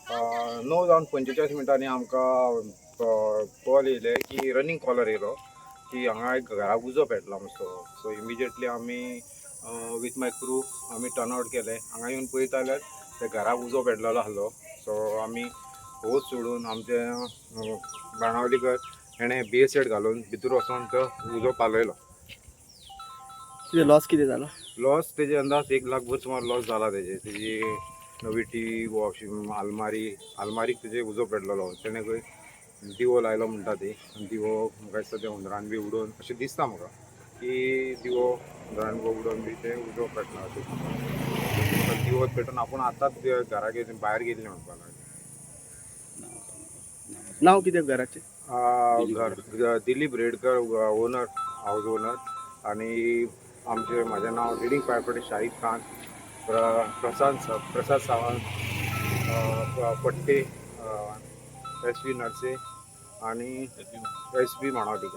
9 जावन 45 मिनटांनी आमकां कॉल येयले की रनींग कॉलर येयलो की हांगा एक घराक उजो पेटला मातसो. सो इमिजिएटली आमी विथ my crew आमी टर्न आवट केले. हांगा येवन पळयता जाल्यार त्या घराक उजो पेटलेलो आसलो. सो आमी होस सोडून आमचे बाणावलीकर हेणें बेसेट घालून भितर वचोन तो उजो पालयलो. कितें लॉस कितें जालो? लॉस तेजे अंदाज 1 लाख भर सुमार लॉस जाला तेजे. तेजी नवी टीवी, वॉशिंग, आलमारी, आलमारीक तेजे उजो पेटलेलो. तेणें खंय दिवो लायलो म्हणटा ती आनी दिवो म्हाका दिसता ते हुंदरान बी उडोवन अशें दिसता म्हाका की दिवो हुंदरान बी उडोवन बी ते उजो पेटला अशें दिसता. दिवो पेटोवन आपूण आतांच घरा गेली, भायर गेल्ली म्हणपाक लागली. नांव कितें घराचें? घर Dilip Redkar, owner, house owner. आणि आमचे माझे नाव लिडींग फायर शाहीद खान, प्रशांत प्रसाद सावंत, पट्टे, एस व्ही नरसे आणि एस बी माणावलीकर.